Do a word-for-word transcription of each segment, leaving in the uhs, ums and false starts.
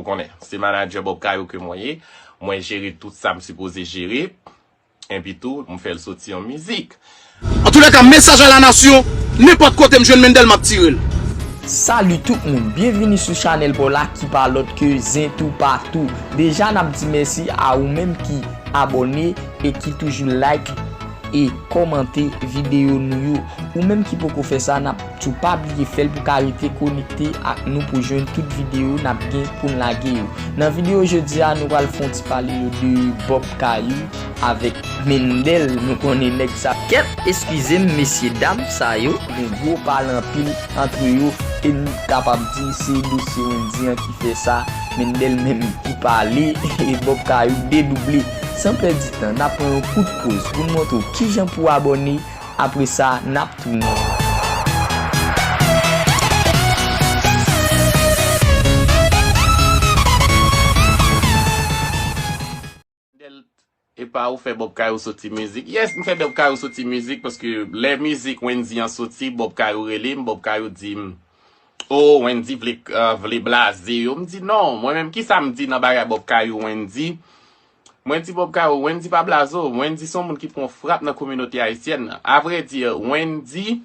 Ou konnen, se manadjè Bob Kayou ke mwen ye. Mwen jere tout sa m sipoze jere. Epi tou, m fè l soti yon mizik. Antoulèka, mesaj a la nasyon, nenpòt kote m jwenn Mendel, m ap tire l. Salut tout moun, byenvini sou chanèl pa w la ki pa lòt ke Zen Toupatou. Deja, n ap di mèsi a ou menm ki abòne e ki toujou like e kòmante videyo nou yo. Ou menm ki poko fè sa, n ap di w pa bliye fè l pou w ka rete konekte ak nou pou jwenn tout videyo n ap gen pou n lage yo. Nan videyo jodi a, nou pral fè yon ti pale yo de Bob Kayou avèk Mendel. Nou konnen nèg sa. Kèt, eskize m, mesye dam sa yo, gen gwo pale anpil antre yo, e n kapab di se dosye Wendy an ki fè sa, Mendel menm ki pale, e Bob Kayou dedouble. San pèdi tan, n ap pran yon kout poz pou n montre w kijan pou w abòne. Apre sa, n ap tounen. Mendel, epa ou fè Bob Kayou soti mizik? Yes, m fè Bob Kayou soti mizik, paske lè mizik Wendy an soti, Bob Kayou rele m, Bob Kayou di m, "Oh, Wendy vle, euh, vle blaze yo." M di, "Non, mwen menm, kisa m di nan bagay Bob Kayou, Wendy?" Mwen di Bob Kayou, Wendy pa blaze w, Wendy se yon moun ki pran frap nan kominote ayisyèn nan. Avrèdi, Wendy,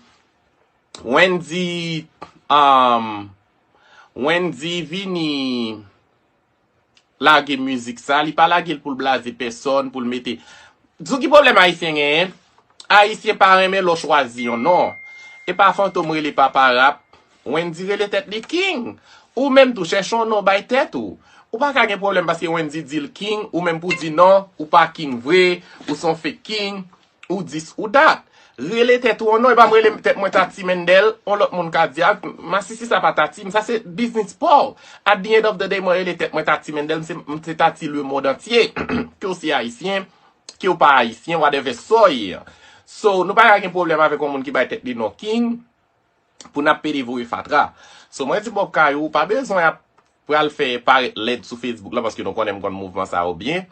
Wendy, um, Wendy vini lage mizik sa, li pa lage l pou l blaze pèsòn, pou l mete. Di w ki pwoblèm Ayisyen genyen? Ayisyen pa renmen lè w chwazi yon non. E pa Fantom rele papa rap, Wendy rele tèt li King. Ou menm tou, chèche yon non bay tèt ou. Ou pa ka gen pwoblèm paske Wendy di l King, ou menm pou di non, ou pa King vre, ou se yon fake King, ou dis, ou dat. Rele tèt ou yon non, e pa m rele tèt mwen Tati Mendel, yon lòt moun ka di, "Ah, masisi sa pa Tati m, sa se biznis pa w." At the end of the day, mwen rele tèt mwen Tati Mendel, m se, m se Tati le monde entier. Ke w se Ayisyen, ke w pa Ayisyen, whatever sa w ye. So, nou pa ka gen pwoblèm avèk yon moun ki bay tèt li non King, pou n ap pede voye fatra. So, mwen di Bob Kayou, ou pa bezwen ap pral fè parèt lèd sou Facebook la, paske nou konnen m konn mouvman sa yo byen.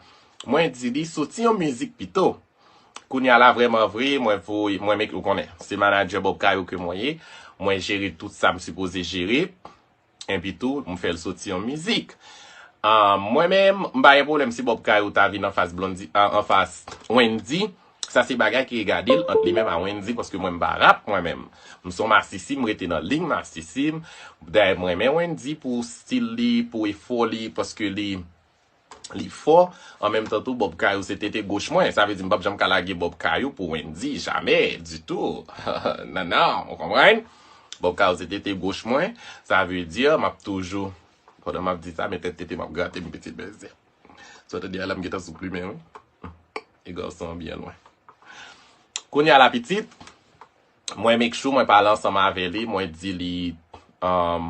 Mwen di li, soti yon mizik pito. Kounye a la, vrèman vre, mwen voye, mwen make ou konnen. Se manadjè Bob Kayou ke mwen ye. Mwen jere tout sa m sipoze jere. Epi tou, m fè l soti yon mizik. Ah, mwen menm, m pa gen pwoblèm si Bob Kayou ta vin anfas Blondy, ah, anfas Wendy. Sa se bagay ki regade l ant li menm a Wendy, paske mwen m pa rap mwen menm. M se yon masisi, m rete nan liy masisi m. Dayè, m renmen Wendy pou stil li, pou efò li, paske li, li fò. An menm tan tou, Bob Kayou se tete goch mwen. Sa vle di m p ap janm ka lage Bob Kayou pou Wendy, jamè, ditou. Non, non, ou konprann? Bob Kayou se tete goch mwen. Sa vle di, m ap toujou, pandan m ap di sa, men tèt tete m ap grate m, pitit bèzè. Sa w tande a la, m gentan sou plimen, wi. E gason an byen lwen. Kounye a la, pitit, mwen make sure mwen pale ansanm avè li, mwen di li, um,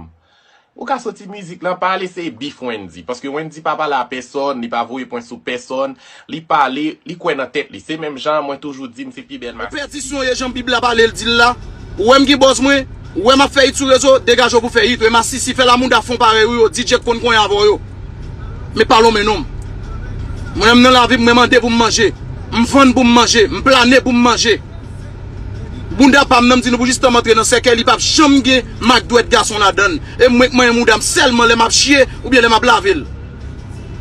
ou ka soti mizik lan, pa al eseye beef Wendy, paske Wendy pa pale a pèsòn, li pa voye pwen sou pèsòn, li pale, li kwè nan tèt li. Se menm jan mwen toujou di m se pi bèl masisi. Pèdisyon ye, jan Bib la pale, l di l la. Ou wè m gen buzz mwen, ou wè m ap fè hit sou rezo, degaje w pou fè hit. Ou e masisi, fè lamouda fon parèy ou yo, D J k konn konyen avè w yo. Men pa lonmen non m. Mwen menm nan lavi m, mwen mande pou m manje. M vann pou m manje. M plane pou m manje. Bounda pa m nan, m di nou pou jistan m antre nan sèkèy, li p ap janm gen mak dwèt gason ladan l. E mwen k manyen mouda m sèlman lè m ap chiye oubyen lè m ap lave l.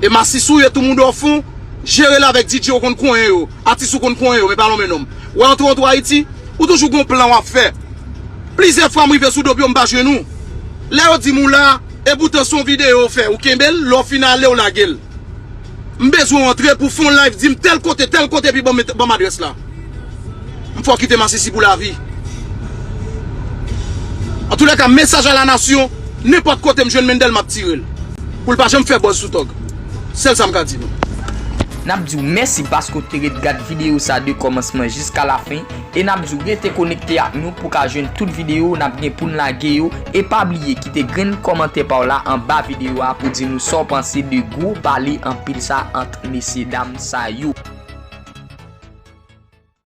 E masisi w ye tou, mouda w fon, jere l avèk D J ou konn konyen yo. Atis ou konn konyen yo, men pa lonmen non m. Ou antre, antre Ayiti, ou toujou gon plan w ap fè. Plizyè fwa m rive sou do pye w, m pa jwenn ou. Lè yo di m ou la, e poutan se yon videyo yo fè, ou kenbe l, lè w fin ale, w lage l. M bezwen w antre pou fè yon live, di m tèl kote, tèl kote, epi ban m, ban m adrès la. M fè w kite masisi pou lavi. Antoulèka, mesaj a la nasyon, nenpòt kote m jwenn Mendel, m ap tire l. Pou l pa janm fè buzz sou tòg. Sèl sa m ka di nou. N ap di w mèsi paske w te ret gad videyo sa de kòmansman jiska lafen. E n ap di w rete konekte ak nou pou w ka jwenn tout videyo n ap gen pou n lage yo. E pa bliye kite grenn kòmantè pa w la anba videyo a pou di nou sa w panse de gwo pale anpil sa ant mesyedam sa yo.